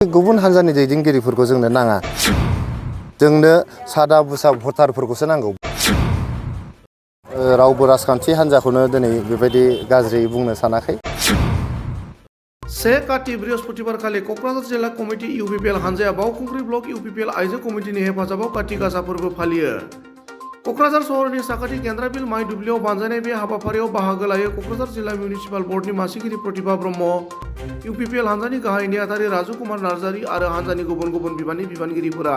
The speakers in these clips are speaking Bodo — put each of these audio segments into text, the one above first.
गुबुन हान्जानि दैदेनगिरिफोरखौ जोंनो नाङा, जोंनो सादा बुसा भटारफोरखौसो नांगौ। रावबो राजखान्थि हान्जाखौनो दिनै बेबायदि गाज्रि बुंनो सानाखै। 1 काति बृहस्पतिबारखालि क'क्राझार जिल्ला कमिटि UPPL हानजाया बावखुंग्रि ब्लक UPPL आइजो कमिटिनि हेफाजाबाव काति गासा फोरबो फालियो। क'क्राझार सहरनि साखाथि केन्द्राबिल माइ दुब्लियाव बानजायनाय बे हाबाफारियाव बाहागो लायो क'क्राझार जिल्ला मिउनिसिपाल बर्डनि मासिगिरि प्रतिभा ब्रह्म, UPPL हानजानि गाहाय नेहाथारि राजु कुमार नार्जारि आरो हानजानि गुबुन गुबुन बिबाननि बिबानगिरिफोरा।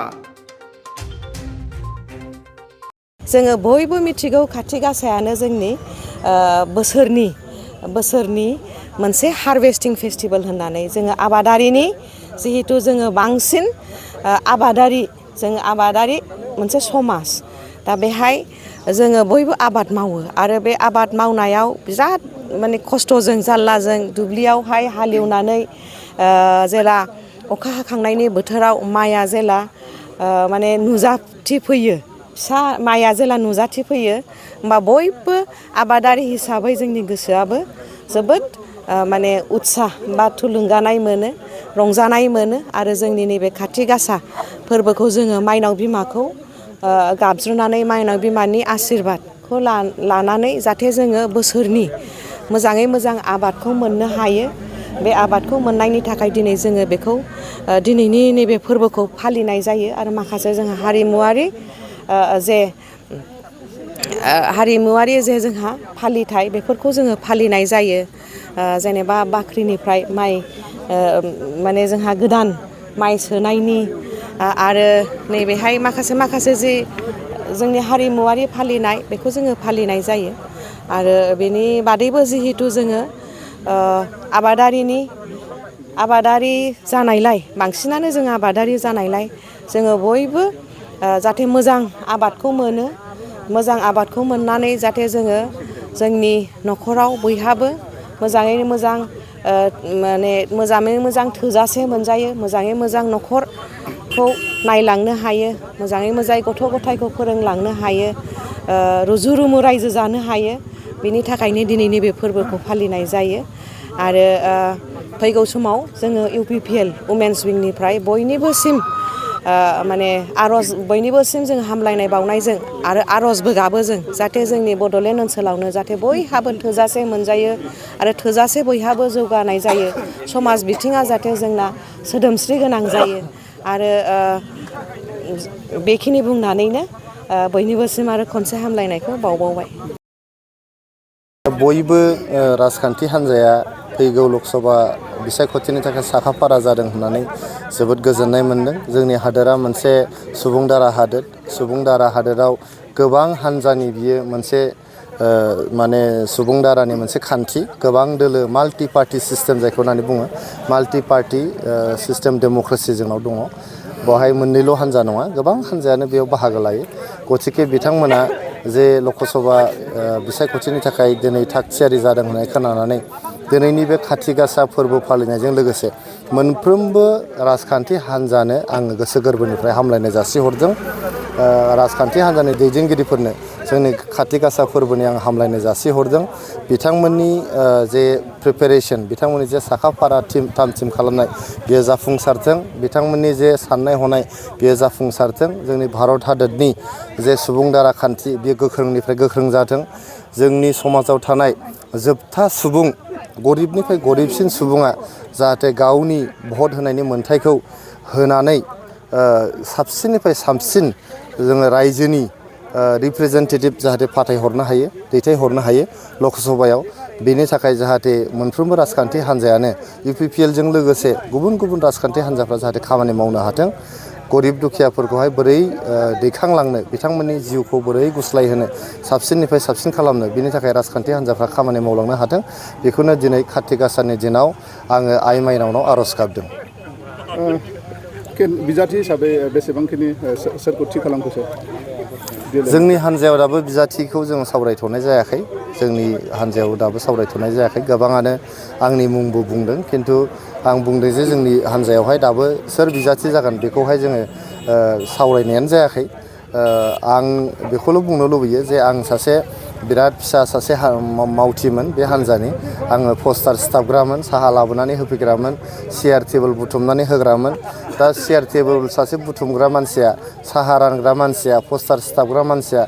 जोङो बयबो मिथिगौ काति गासायानो जोंनि बोसोरनि मोनसे हार्वेस्टिं फेस्टिभेल होननानै। जोङो आबादारिनि जिहेतु जोङो बांसिन आबादारि मोनसे समाज, दा बेहाय जोङो बयबो आबाद मावो आरो बे आबाद मावनायाव बिराद माने खस्थ'जों जारलाजों दुब्लियावहाय हालेवनानै जेला अखा हाखांनायनि बोथोराव माइआ जेला माने नुजाथि फैयो, फिसा माइआ जेला नुजाथि फैयो, होमबा बयबो आबादारि हिसाबै जोंनि गोसोआबो जोबोद माने उत्साह बा थुलुंगानाय मोनो, रंजानाय मोनो आरो जोंनि नैबे काति गासा फोरबोखौ जोङो माइनाव बिमाखौ गाबज्रिनानै माइनाव बिमानि आशीर्बादखौ लानानै जाहाथे जोङो बोसोरनि मोजाङै मोजां आबादखौ मोननो हायो। बे आबादखौ मोननायनि थाखाय दिनै जोङो बेखौ दिनैनि नैबे फोरबोखौ फालिनाय जायो आरो माखासे जोंहा हारिमुवारि जे जोंहा फालिथाय बेफोरखौ जोङो फालिनाय जायो। जेनेबा बाख्रिनिफ्राय माइ माने जोंहा गोदान माइ सोनायनि आरो नैबेहाय माखासे जि जोंनि हारिमुवारि फालिनाय बेखौ जोङो फालिनाय जायो। आरो बेनि बादैबो जिहेतु जोङो आबादारि जानायलाय, बांसिनानो जों आबादारि जानायलाय जोङो बयबो जाहाथे मोजां आबादखौ मोनो, मोजां आबादखौ मोननानै जाहाथे जोङो जोंनि न'खराव बयहाबो मोजाङैनो मोजां थोजासे मोनजायो, मोजाङै मोजां न'खरखौ नायलांनो हायो, मोजाङै मोजां गथ' गथायखौ फोरोंलांनो हायो, रुजु रुमु रायजो जानो हायो। बेनि थाखायनो दिनैनि बे फोरबोखौ फालिनाय जायो। आरो फैगौ समाव जोङो UPPL उमेन्स विंनिफ्राय बयनिबोसिम जों हामलायनाय बावनायजों आरो आर'जबो गाबो जों जाहाथे जोंनि बड'लेण्ड ओनसोलावनो जाहाथे बयहाबो थोजासे मोनजायो आरो थोजासे बयहाबो जौगानाय जायो, समाज बिथिङा जाहाथे जोंना सोदोमस्रि गोनां जायो। आरो बेखिनि बुंनानैनो बयनिबोसिम आरो खनसे हामलायनायखौ बावबावबाय। बयबो राजखान्थि हान्जाया फैगौ लकसभा बिसायख'थिनि थाखाय साखाफारा जादों होननानै जोबोद गोजोननाय मोन्दों। जोंनि हादोरा मोनसे सुबुं दारा हादोराव गोबां हान्जानि बियो मोनसे सुबुं दारानि मोनसे खान्थि, गोबां दोलो माल्टि पार्टि सिस्टेम जायखौ होननानै बुङो, माल्टि पार्टि सिस्टेम डेम'क्रेसि जोंनाव दङ। बेवहाय मोननैल' हान्जा नङा, गोबां हान्जायानो बेयाव बाहागो लायो। गतिके बिथांमोना जे लकसभा बिसायख'थिनि थाखाय दिनै थाग थियारि जादों होननाय खोनानानै दिनैनि बे काति गासा फोरबो फालिनायजों लोगोसे मोनफ्रोमबो राजखान्थि हान्जानो आङो गोसो गोरबोनिफ्राय हामलायनाय जासिहरदों। राजखान्थि हान्जानि दैदेनगिरिफोरनो जोंनि काति गासा फोरबोनि आं हामलायनाय जासिहरदों। बिथांमोननि जे प्रिपेरेसन, बिथांमोननि जे साखाफारा थाम थिम खालामनाय बेयो जाफुंसारथों। बिथांमोननि जे साननाय हनाय बेयो जाफुंसारथों। जोंनि भारत हादरनि जे सुबुं दारा खान्थि बेयो गोख्रोंनिफ्राय गोख्रों जाथों। जोंनि समाजाव थानाय जोबथा सुबुं, गरिबनिफ्राय गरिबसिन सुबुङा जाहाथे गावनि भट होनायनि मोन्थायखौ होनानै साबसिननिफ्राय साबसिन जोङो रायजोनि रिप्रेजेन्टेटिभ जाहाथे दैथायहरनो हायो लकसभायाव। बेनि थाखाय जाहाथे मोनफ्रोमबो राजखान्थि हान्जायानो UPPLजों लोगोसे गुबुन गुबुन राजखान्थि हान्जाफ्रा जाहाथे खामानि मावनो हाथों। गरिब दुखियाफोरखौहाय बोरै दैखांलांनो, बिथांमोननि जिउखौ बोरै गुस्लायहोनो, साबसिननिफ्राय साबसिन खालामनो, बिनि थाखाय राजखान्थि हान्जाफ्रा खामानि मावलांनो हाथों। बेखौनो दिनै काति गासानि दिनाव आङो आइ माइनावनाव आर'ज गाबदों। बिजाथि हिसाबै बेसेबांखिनि सोरखौ थि खालामखो सार? जोंनि हान्जायाव दाबो बिजाथिखौ जों सावरायथ'नाय जायाखै। गोबाङानो आंनि मुंबो बुंदों, खिन्थु आं बुंदों जे जोंनि हान्जायावहाय दाबो सोर बिजाथि जागोन बेखौहाय जोङो सावरायनायानो जायाखै। आं बेखौल' बुंनो लुबैयो जे आं सासे बिराद फिसा सासे मावथिमोन बे हान्जानि आङो पस्टार सिथाबग्रामोन साहा लाबोनानै होफैग्रामोन चेयार टेबोल बुथुमनानै होग्रामोन दा चेयार टेबोल सासे बुथुमग्रा मानसिया साहा रानग्रा मानसिया पस्टार सिथाबग्रा मानसिया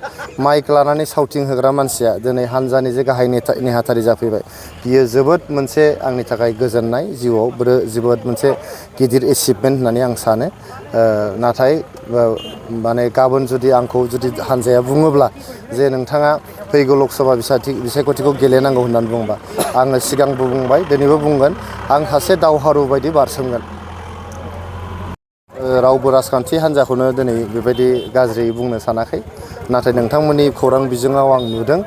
माइक लानानै साउटिं होग्रा मानसिया दिनै हान्जानि जे गाहाय नेहाथारि जाफैबाय बियो जोबोद मोनसे आंनि थाखाय गोजोननाय जिउआव जोबोद मोनसे गिदिर एचिभमेन्ट होननानै आं सानो नाथाय माने गाबोन जुदि आंखौ जुदि हान्जाया बुङोब्ला जे नोंथाङा फैगौ लकसभा बिसायख'थिखौ गेलेनांगौ होननानै बुंबा आङो सिगांबो बुंबाय दिनैबो बुंगोन आं सासे दावहारु बायदि बारसोमगोन रावबो राजखान्थि हान्जाखौनो दिनै बेबायदि गाज्रियै बुंनो सानाखै नाथाय नोंथांमोननि खौरां बिजोङाव आं नुदों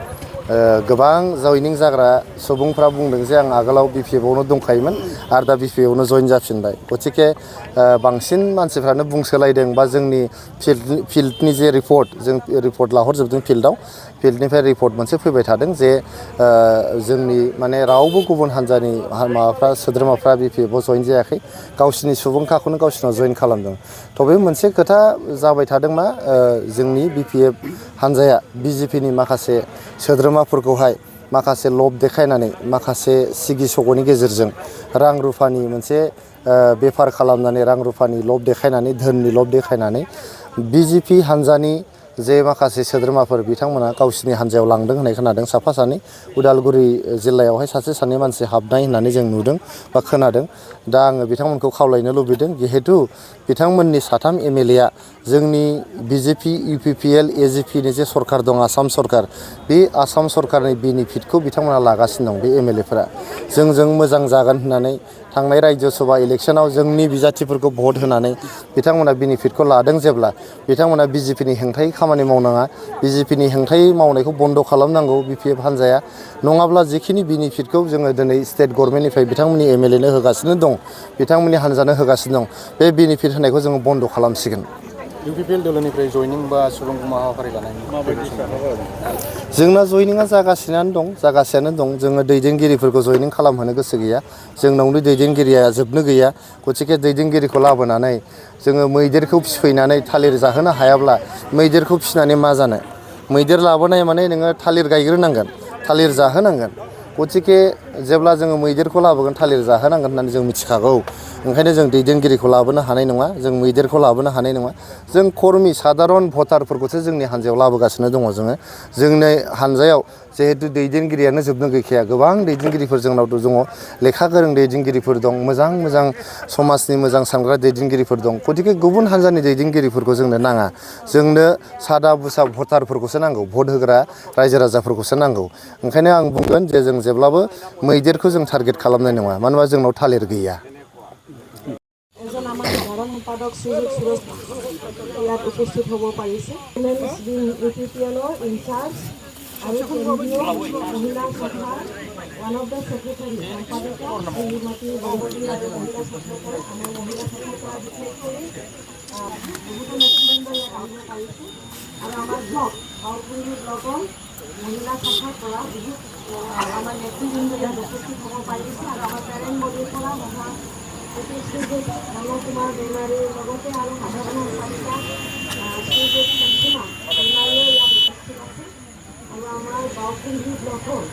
गोबां जयनिं जाग्रा सुबुंफ्रा बुंदों जे आं आगोलाव BPFआवनो दंखायोमोन आरो दा BPFआवनो जइन जाफिनबाय गथिखे बांसिन मानसिफ्रानो बुंसोलायदों बा जोंनि फिल्डनि जे रिपर्ट जों रिपर्ट लाहरजोबदों फिल्डनिफ्राय रिपर्ट मोनसे फैबाय थादों जे जोंनि माने रावबो गुबुन हान्जानि माबाफ्रा सोद्रोमाफ्रा BPFआव जइन जायाखै गावसिनि सुबुंखाखौनो गावसिनाव जइन खालामदों थ' बे मोनसे खोथा जाबाय थादों मा जोंनि BPF हान्जाया BJPनि माखासे सोद्रोमाफोरखौहाय माखासे लब देखायनानै माखासे सिगि सग'नि गेजेरजों रां रुफानि मोनसे बेफार खालामनानै रां रुफानि लब देखायनानै धोननि लब देखायनानै BJP हान्जानि जे माखासे सोद्रोमाफोर बिथांमोना गावसिनि हान्जायाव लांदों होननाय खोनादों साफा सानै उदालगुरि जिल्लायावहाय सासे सानै मानसि हाबनाय होननानै जों नुदों बा खोनादों दा आङो बिथांमोनखौ खावलायनो लुबैदों जिहेतु बिथांमोननि 3 MLAआ जोंनि BJP UPPL AGPनि जे सरकार दं आसाम सरकार बे आसाम सरकारनि बेनिफिटखौ बिथांमोना लागासिनो दं बे MLAफोरा जों मोजां जागोन होननानै थांनाय राज्य सभा इलेक्सनाव जोंनि बिजाथिफोरखौ भट होनानै बिथांमोना बेनिफिटखौ लादों जेब्ला बिथांमोना BJPनि हेंथायै खामानि मावनाङा BJPनि हेंथायै मावनायखौ बन्द' खालामनांगौ BPF हान्जाया नङाब्ला जिखिनि बेनिफिटखौ जोङो दिनै स्टेट गभर्नमेन्टनिफ्राय बिथांमोननि MLAनो होगासिनो दं बिथांमोननि हान्जानो होगासिनो दं बे बेनिफिट होनायखौ जोङो बन्द' खालामसिगोन UPPL दलनिफ्राय जयनिं बा सुबुं हाबाफारि लानायनि जोंना जयनिंआ जागासिनो दं जोङो दैदेनगिरिफोरखौ जयनिं खालामहोनो गोसो गैया जोंनावनो दैदेनगिरिया जोबनो गैया गथिखे दैदेनगिरिखौ लाबोनानै जोङो मैदेरखौ फिफैनानै थालिर जाहोनो हायाब्ला मैदेरखौ फिसिनानै मा जानो मैदेर लाबोनाय माने नोङो थालिर गायग्रोनांगोन थालिर जाहोनांगोन गथिखे जेब्ला जोङो मैदेरखौ लाबोगोन थालिर जाहोनांगोन होननानै जों मिथिखागौ ओंखायनो जों दैदेनगिरिखौ लाबोनो हानाय नङा जों मैदेरखौ लाबोनो हानाय नङा जों कर्मि साधारन भटारफोरखौसो जोंनि हान्जायाव लाबोगासिनो दङ जोंनि हान्जायाव जिहेतु दैदेनगिरियानो जोबनो गैखाया गोबां दैदेनगिरिफोर जोंनाव दङ लेखा गोरों दैदेनगिरिफोर दं मोजां समाजनि मोजां सानग्रा दैदेनगिरिफोर दं गथिखे गुबुन हान्जानि दैदेनगिरिफोरखौ जोंनो नाङा जोंनो सादा बुसा भटारफोरखौसो नांगौ भट होग्रा रायजो राजाफोरखौसो नांगौ ओंखायनो आं बुंगोन जे जों जेब्लाबो मैदेरखौ जों टारगेट खालामनाय नङा मानो होनबा जोंनाव थालिर गैया এজন আমাৰ সাধাৰণ সম্পাদক শ্ৰীযুত সুৰজ ইয়াত উপস্থিত হ'ব পাৰিছে UPPLৰ ইনচাৰ্জ আৰু কেন্দ্ৰীয় মহিলা শাখাৰ ওৱান অফ দ্য ছেক্ৰেটাৰী সম্পাদিকা শ্ৰীমতী বৰবতী আৰু মহিলা শাখাৰ আমাৰ মহিলা শাখাৰ পৰা বিশেষ কৰি বহুতো নেতৃবৃন্দ ইয়াত আহিব পাৰিছে আৰু আমাৰ বাওঁপুৰি ব্লকৰ মহিলা শাখাৰ পৰা বহুত আমাৰ নেতৃবৃন্দ ইয়াত উপস্থিত হ'ব পাৰিছে আৰু আমাৰ পেৰেণ্ট বডিৰ পৰা কুমাৰ বেমাৰীৰ লগতে আৰু সাধাৰণ সম্পাদিকা শ্ৰীযুত চন্দ্ৰিমা বেমাৰীও ইয়াত উপস্থিত আছে আৰু আমাৰ বাওঁপুৰি ব্লকৰ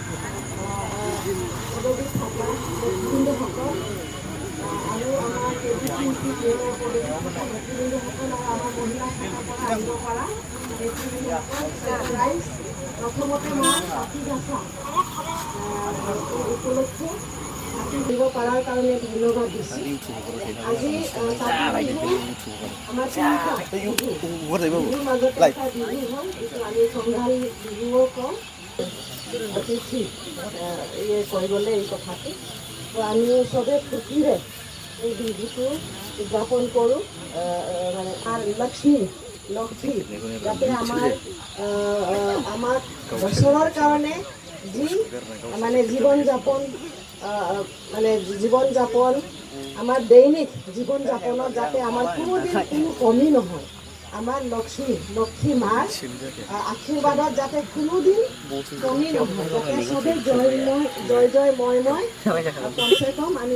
পদবী থকা নেতৃবৃন্দসকল আৰু আমাৰ UPPLৰ পদবী থকা নেতৃবৃন্দসকল আৰু আমাৰ মহিলা শাখাৰ পৰা আহিব পৰা নেতৃবৃন্দসকল প্ৰথমতে মই কাতি গাছা উপলক্ষে দিব পৰাৰ কাৰণে ধন্যবাদ দিছোঁ আজি কাতি বিহু আমাৰ বিহুৰ মাজতে এটা বিহু হ'ল যিটো আমি কঙালী বিহুও কওঁ অতিথি কৈ গ'লে এই কথাটো আমি চবে ফূৰ্তিৰে এই বিহুটো উদযাপন কৰোঁ মানে আমাৰ লক্ষ্মী যাতে আমাৰ বছৰৰ কাৰণে যি মানে জীৱন যাপন আমাৰ দৈনিক জীৱন যাপনত যাতে আমাৰ কোনোদিন কোনো কমি নহয় আমাৰ লক্ষ্মী মাৰ আশীৰ্বাদত যাতে কোনোদিন কমি নহয় যাতে চবেই জয়ময় কমচে কম আমি